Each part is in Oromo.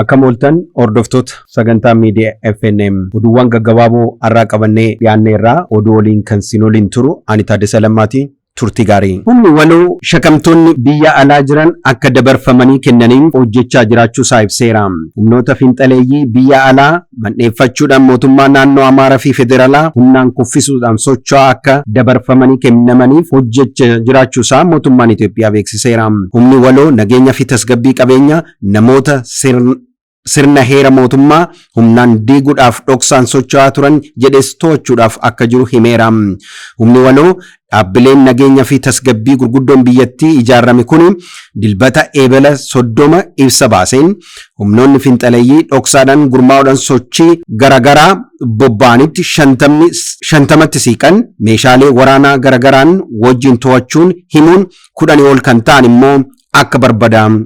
Akkam ooltan hordoftoota sagantaa miidiyaa FNM oduuwwan gaggabaaboo har'aa qabannee dhiyaanneerraa oduu waliin kan sin waliin turu ani Taaddasa Lammaati. Turtii gaarii. Humni waloo shakamtoonni biyya alaa jiran akka dabarfamanii kennaniin hojjechaa jiraachuu isaa ibseera. Humnoota fiinxaleeyyii biyya alaa mandheeffachuudhaan mootummaa naannoo Amaaraa fi Federaalaa humnaan kuffisuudhaan socho'aa akka dabarfamanii kennamaniif hojjechaa jiraachuu isaa mootummaan Itoophiyaa beeksiseera. Humni waloo nageenya fi tasgabbii qabeenya namoota sirna heera mootummaa humnaan diiguudhaaf dhoksaan socho'aa turan jedhes to'achuudhaaf akka jiru himeera. Humni waloo dhaabbileen nageenya fi tasgabbii gurguddoon biyyattii ijaarame kun Dilbata Eebela 30 ibsa baaseen humnoonni finxaleeyyii dhoksaadhaan gurmaa'uudhaan sochii garaagaraa bobba'anitti 50tti siiqan meeshaalee waraanaa garagaraan wajjin to'achuun himuun 10 ol kan ta'an immoo akka barbadaam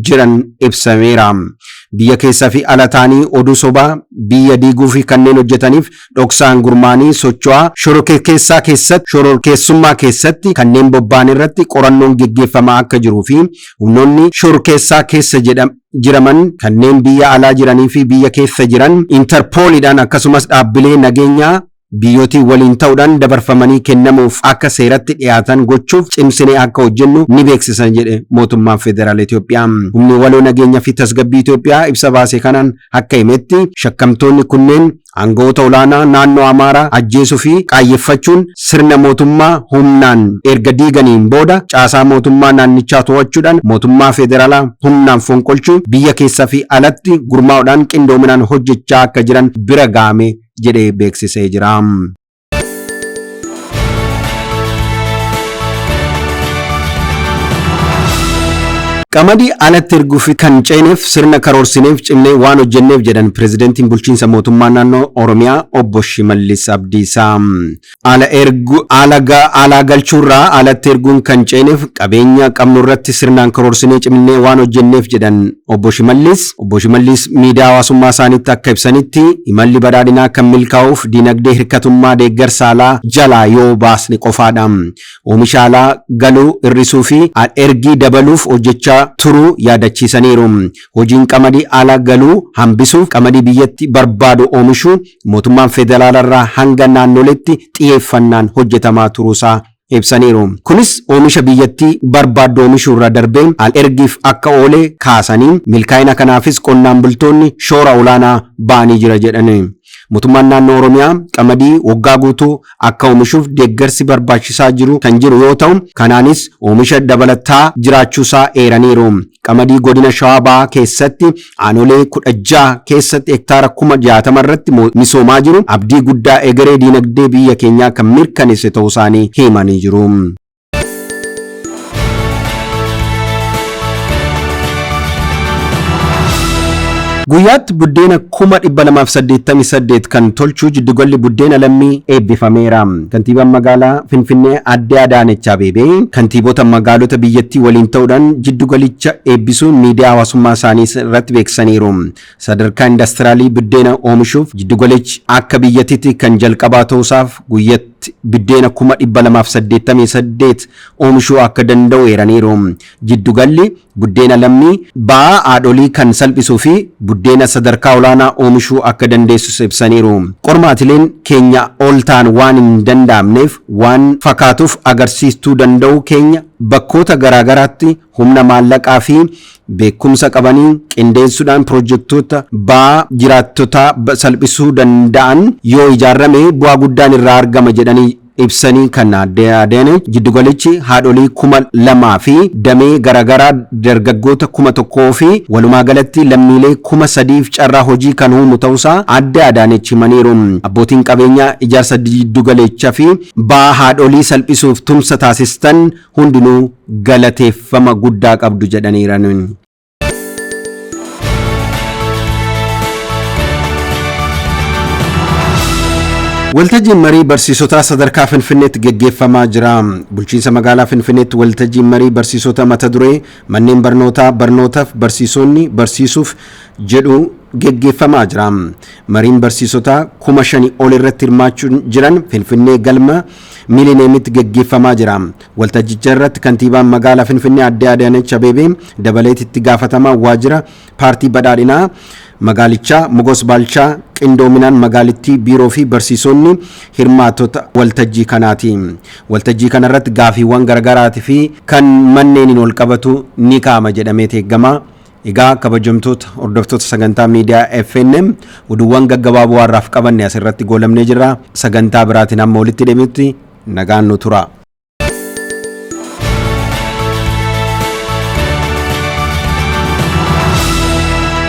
jiran ibsameera. Biyya keessa fi ala ta'anii oduu sobaa biyya diiguu fi kanneen hojjetaniif dhoksaan gurmaa'anii socho'aa shororkeessaa keessatti shororkeessummaa keessatti kanneen bobba'an irratti qorannoon geggeeffamaa akka jiruu fi humnoonni shororkeessaa keessa jiraman kanneen biyya alaa jiranii fi biyya keessa jiran intarpooliidhaan akkasumas dhaabbilee nageenyaa biyyootii waliin ta'uudhaan dabarfamanii kennamuuf akka seeratti dhiyaatan gochuuf cimsinee akka hojjennu ni beeksisan jedhe mootummaan federaala Itoophiyaa. Humni waloo nageenya fi tasgabbii Itoophiyaa ibsa baase kanaan akka himetti shakkamtoonni kunneen aangawoota olaanaa naannoo Amaaraa ajjeesuu fi qaayyeffachuun sirna mootummaa humnaan erga diiganiin booda caasaa mootummaa naannichaa to'achuudhaan mootummaa federaalaa humnaan fonqolchuu biyya keessaa fi alatti gurmaa'uudhaan qindoominaan hojjechaa akka jiran bira ga'ame jedhee beeksisee jira. Qamadii alatti erguuf kan ceeneef sirna karoorsineef cimnee waan hojjenneef jedhan pirezidantiin bulchiinsa mootummaa naannoo Oromiyaa obbo Shimallis Abdiisaa. Ala ergu ala galchuurraa alatti erguun kan ceeneef qabeenya qabnu irratti sirnaan karoorsinee cimnee waan hojjenneef jedhan obbo Shimallis. Obbo Shimallis miidiyaa hawaasummaa isaaniitti akka ibsanitti imalli badhaadhinaa kan milkaa'uuf dinagdee hirkatummaa deeggarsa alaa jalaa yoo baasne qofaadha. Oomisha alaa galuu hir'isuu fi al-ergii dabaluuf hojjechaa turuu yaadachiisaniiru. Hojiin qamadii ala galuu hambisuuf qamadii biyyatti barbaadu oomishuu mootummaan federaalarraa hanga naannoleetti xiyyeeffannaan hojjetamaa turuusaa ibsaniiru. Kunis oomisha biyyattii barbaaddu oomishuurra darbee al-ergiif akka oole kaasanii milkaa'ina kanaafis qonnaan bultoonni shoora olaanaa ba'anii jira jedhani. Mootummaan naannoo Oromiyaa qamadii waggaa guutuu akka oomishuuf deeggarsi barbaachisaa jiru kan jiru yoo ta'u, kanaanis oomisha dabalataa jiraachuusaa eeraniiru. Qamadii godina Shawaa Bahaa keessatti aanolee 16 keessatti hektaara 60,000 irratti misoomaa jiru abdii guddaa egeree diinagdee biyya keenyaa kan mirkaneesse ta'uu isaanii himanii jiru. Guyyaatti buddeena 288,000 kan tolchu jiddugalli buddeena lammii eebbifameera. Kantiibaan magaalaa Finfinnee Aadde Adaanech Abeebee kantiibota magaalota biyyattii waliin ta'uudhaan jiddugalicha eebbisuun miidiyaa hawaasummaa isaanii irratti beeksisaniiru. Sadarkaa indastiraalii biddeena oomishuuf jiddugalichi akka biyyattiitti kan jalqabaa ta'uusaaf guyyatti biddeena 288,000 oomishuu akka danda'u eeraniiru. Jiddugalli buddeena lammii ba'aa haadholii kan salphisuu fi buddeena sadarkaa olaanaa oomishuu akka dandeessus ibsaniiru. Qormaatileen keenya ol ta'an waan hin danda'amneef waan fakaatuuf agarsiistuu danda'uu keenya bakkoota garaagaraatti humna maallaqaa fi beekumsa qabanii qindeessuudhaan pirojektoota ba'aa jiraattotaa salphisuu danda'an yoo ijaarame bu'aa guddaan irraa argama jedhanii ibsanii kan Aadde Adaanech jiddugalichi haadholii 2000 fi damee garaagaraa dargaggoota 1000 fi walumaa galatti lammiilee 3000f carraa hojii kan uumu ta'uusaa Aadde Adaanech himaniiru. Abbootiin qabeenyaa ijaarsa jiddugalichaa fi ba'aa haadholii salphisuuf tumsa taasistan hundinuu galateeffama guddaa qabdu jedhaniiran. Waltajjiin marii barsiisotaa sadarkaa Finfinneetti geggeeffamaa jira. Bulchiinsa magaalaa Finfinneetti waltajjiin marii barsiisota mata duree manneen barnootaa barnootaaf barsiisonni barsiisuuf jedhu geggeeffamaa jira. Mariin barsiisotaa 5,000 ol irratti hirmaachuun jiran Finfinnee galma Miilineemitti geggeeffamaa jira. Waltajjicha irratti kantiibaan magaalaa Finfinnee Aadde Adaanech Abeebee dabaleetti itti gaafatamaa waajjira paartii badhaadhinaa magaalichaa Mogos Baalchaa qindoominaan magaalittii biiroo fi barsiisonni hirmaattota waltajjii kanaati. Waltajjii kanarratti gaafiiwwan garaagaraatii fi kan manneeniin wal qabatu ni kaa'ama jedhamee eegama. Egaa kabajamtoota hordoftoota sagantaa miidiyaa FNM oduuwwan gaggabaaboo har'aaf qabanne asirratti goolamnee jirra. Sagantaa biraatiin hamma walitti deebinutti nagaan nu tura.